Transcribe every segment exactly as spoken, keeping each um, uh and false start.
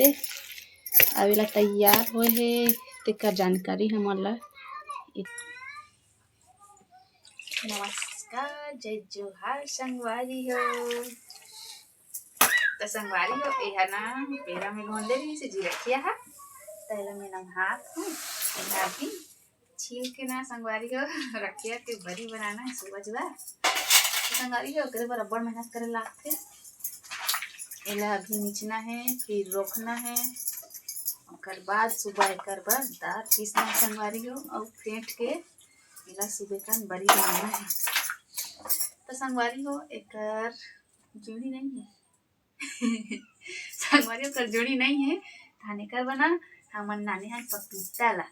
ते अउ एला तैयार होए हे, तेकर जानकारी हमन ला। नमस्कार, जय जोहार संगवारी हो। त संगवारी हो, एहा ना बेरा में गोंदे रहिस हे जी रखिया हा, त एला मैं नहात हूँ। एला अभी छील के ना संगवारी हो, रखिया के बरी बनाना हे सुबह सुबह। त संगवारी हो, ओकरे बर अब्बड़ मेहनत करे लागथे। एला अभी मिचना हे, फिर रोखना हे, ओकर बाद सुबह एकर बर दार पीसना हे संगवारी हो, अउ फेंट के एला सुबह कन बरी बनाना हे। त संगवारी हो, एकर जोड़ी नइ हे। संगवारी हो, एकर जोड़ी नइ हे, धान एकर बना, हमन नाने हन पपीता ला।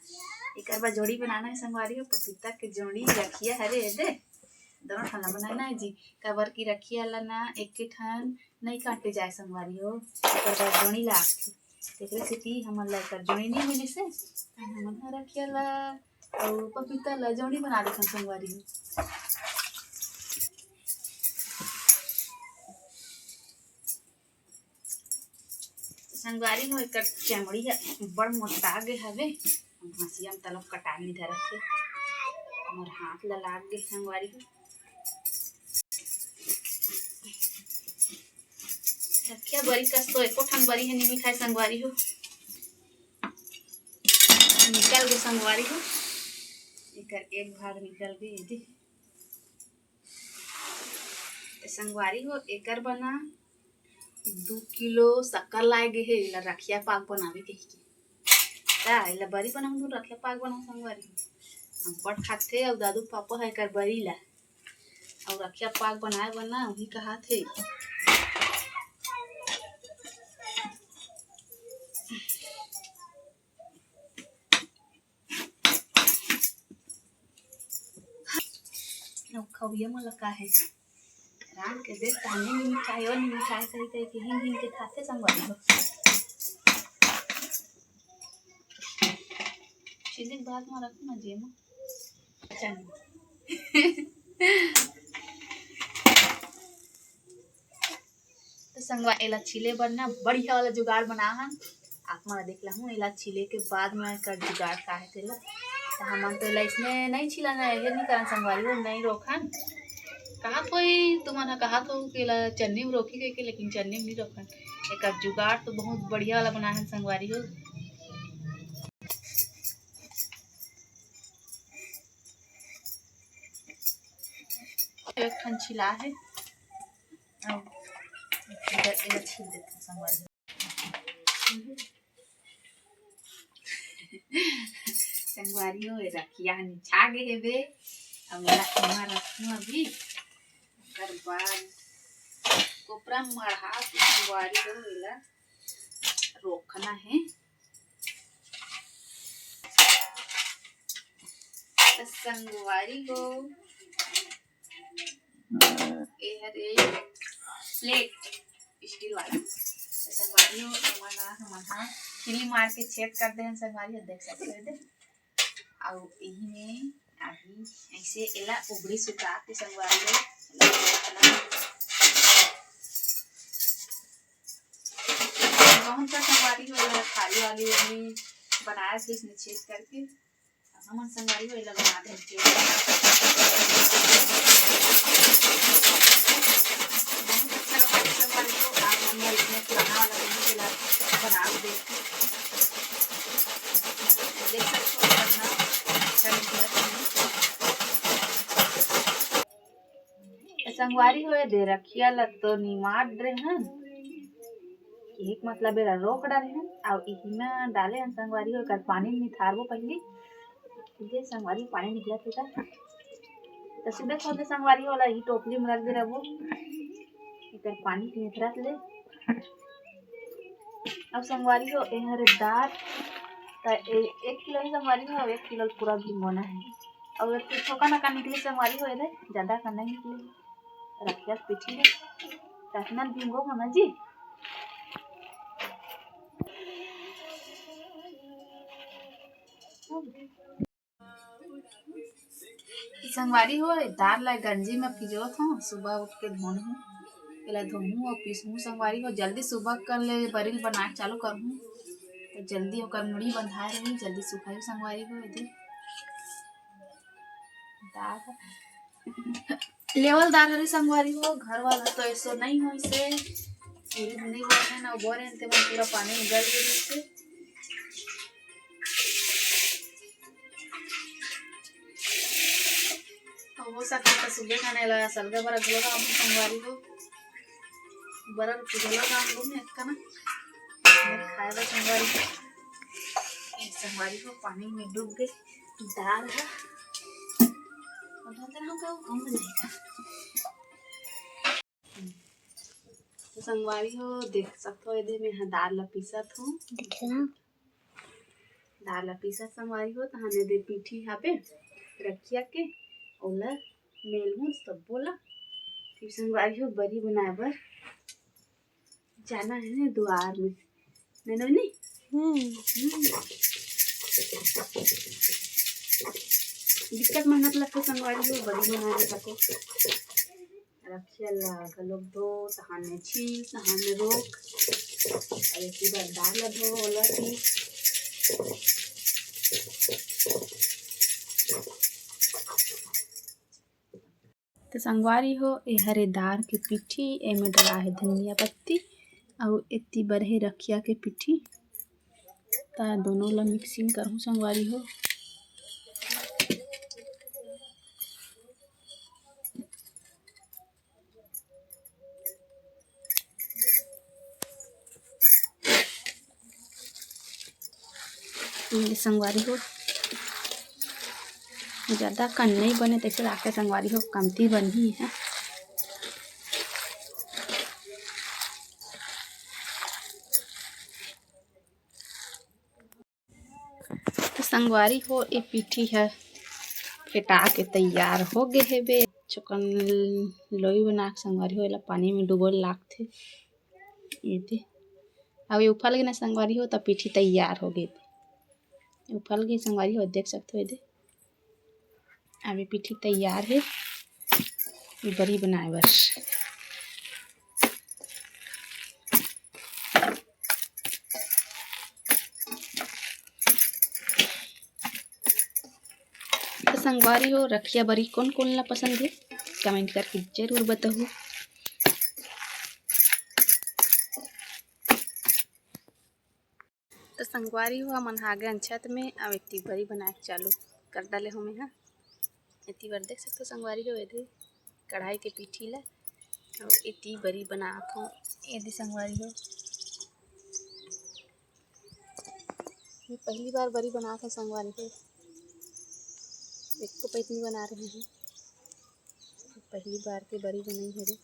एकर बर जोड़ी बनाना हे संगवारी हो, पपीता के जोड़ी रखिया हरे एदे, दोनों ठन ला बनाना हे जी। काबर कि रखिया ला ना एके ठन नइ काटे जाए संगवारी हो, एकर बर जोड़ी लागथे। तेकरे सेती हमन ला एकर जोड़ी नइ मिलिस हे, त हमन ह रखिया ला अउ पपीता ला जोड़ी बना देथन संगवारी हो। संगवारी हो, एकर चमड़ी ह बड़ मोटा गे हवे, हँसिया म तलक कटार नइ धरत हे, मोर हाथ ला लाग गे संगवारी हो। रखिया बरी कस तो एको ठन बरी ह नइ मिठाय संगवारी हो। निकल गे संगवारी हो, एकर एक भाग निकल गे एदे। त संगवारी हो, एकर बना दू किलो शक्कर लाए गे हे, एला रखिया पाक बनावे कहिके। त एला बरी बनाहूँ, रखिया पाक बनाहूँ संगवारी हो। अब्बड़ खाथे अउ दादू पापा ह एकर बरी ला। अउ रखिया पाक बनाए बर ना, उही कहाथे। अउ खवैया मन ल का हे, रांध के देख, ताने नइ मिठाय, ओ नइ मिठाय, कहि कहि के हिंग हिंग के खाथे संगवारी हो। चीनी के बाद म रखू ना जेमा। चल। त संगवा, एला छीले बर ना बढ़िया वाला जुगाड़ बना हन। आप मन ला देख लहूँ, एला छीले के बाद म एकर जुगाड़ का हे तेला। त हमन तो एला इसने नइ छीलन, एहे नइ करन संगवारी हो, नइ रोखन। कहात होई, तुमन ह कहात हो कि एला चन्नी म रोखी कहिके, लेकिन चन्नी म नइ रोखन। एकर जुगाड़ तो बहुत बढ़िया वाला बनाए हन संगवारी हो। एक ठन छिला हे। अब एला, एला छील देथन संगवारी। संगवारी हो, ए रखिया ह निछा गे हेबे। अब एला एमा रखहूँ अभी। ओकर बाद कोपरा म मढ़ा के संगवारी हो, एला रोखना हे। त संगवारी हो, ए हरे प्लेट स्टील वाला। त संगवारी हो, एमा ना हमन हा खिली मार के छेद कर दे हन संगवारी हो, देख सकते हो दे। अउ इही में अभी ऐसे एला उबड़ी सुता के संगवारी हो, एला रखना। बहुत का संगवारी हो, एला थाली वाली भी बनाए थे इसमें छेद करके। हमन संगवारी हो, एला बना देन के। बहुत अच्छा रखा संगवारी हो, आप मन ला इसमें पुराना वाला नहीं, एला बना के देख सकते हो, करना अच्छा निकला। त संगवारी हो, ए दे रखिया ल तो निमार डरे हन, एक मतलब एला रोक डरे हन, अउ इहिना डाले हन संगवारी हो, एकर पानी निथारबो पहिली। ये संगवारी पानी निकलत हे का? त सुबह खोल के संगवारी हो, ओला इही टोपली म रख दे रहिबो, एकर पानी निथरत ले। अब संगवारी हो, ए हरे दार, त ए-, एक किलो ही संगवारी हो, एक किलो पूरा भिंगोना हे। अउ एक ठो छोका नका निकले संगवारी हो, एदे जादा का नहीं निकले। रखिया पीठी हे, त अतना भिंगो हो ना जी। संगवारी हो, दार ला गंजी में भिजोत हूँ, सुबह उठ के धोन हूँ। एला धोहूँ अउ पीसहूँ संगवारी हो। जल्दी सुबह कर ले बरी ल बनाए चालू करहूँ, त जल्दी ओकर मुड़ी बंधाए रही, जल्दी सुखाही संगवारी हो। एदे दार ह। लेवल दार हरे संगवारी हो, घर वाला तो ऐसो नहीं होइसे, पूरी नहीं बोरे ना, बोरे ते मन पूरा पानी में गल गे रहिसे। अउ हो सकथे त सुबह खाने ला सलगा बरा घलो राम संगवारी हो, बरा घलो राम गुम एक कना खाए बर संगवारी हो। ए संगवारी हो, पानी में डूब गए दार ह। तो संगवारी हो, देख सकथो, एदे में ह दार ला पीसत हूँ। दार ला पीसत संगवारी हो, तहाने दे पीठी हाबे रखिया के, ओला मेलहूँ सब्बो ला। फिर संगवारी हो, बरी बनाए बर जाना है दुआर में, नहीं, नहीं? हम्म। हम्म। दिक्कत मेहनत लगथे संगवारी हो, बरी बनाए बर तको। रखिया ला घलोक धो, तहाने छील, तहाने रोक। अउ एक बार दार ला धो, ओला भी। तो संगवारी हो, ए हरे दार के पीठी, एमे डला है धनिया पत्ती, अउ एती बर हे रखिया के पीठी। त दोनों ला mixing करहूँ संगवारी हो। ये संगवारी हो, ज्यादा कन नहीं बने, तैसे लागे संगवारी हो, कमती बनही है। तो संगवारी हो, ए पीठी ह फेटा के तैयार हो गे हेबे। छोकन लोई बना के संगवारी हो, एला पानी में डुबोए लागथे। ये दे, अब ये उफल गे ना संगवारी हो, त पीठी तैयार हो गे। उफल गे संगवारी हो, देख सकथो ये दे। अब ये पीठी तैयार हे बरी बनाए बर। तो संगवारी हो, रखिया बरी कोन कोन ला पसंद हे, comment करके जरूर बताहू। तो संगवारी हो, हमन आ गे हन छत में, अब एती बरी बनाए के चालू कर डाले हों मैं हा। एती बर देख सकथो संगवारी हो, एदे कढ़ाई के पीठी ला, अउ एती बरी बनात हों। एदे संगवारी हो, मैं पहली बार बरी बनात हों संगवारी हो, एको पइत नहीं बना रहे हैं। पहली बार के बरी बनई हरे।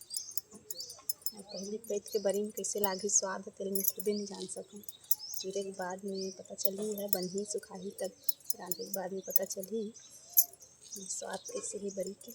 अउ पहली पइत के बरी में कइसे लागही स्वाद, तेल में खुदे नहीं जान सकूँ। चूरे के बाद में पता चलही, है बनही सुखाही, तब रांधे के बाद में पता चलही स्वाद कइसे हे बरी के।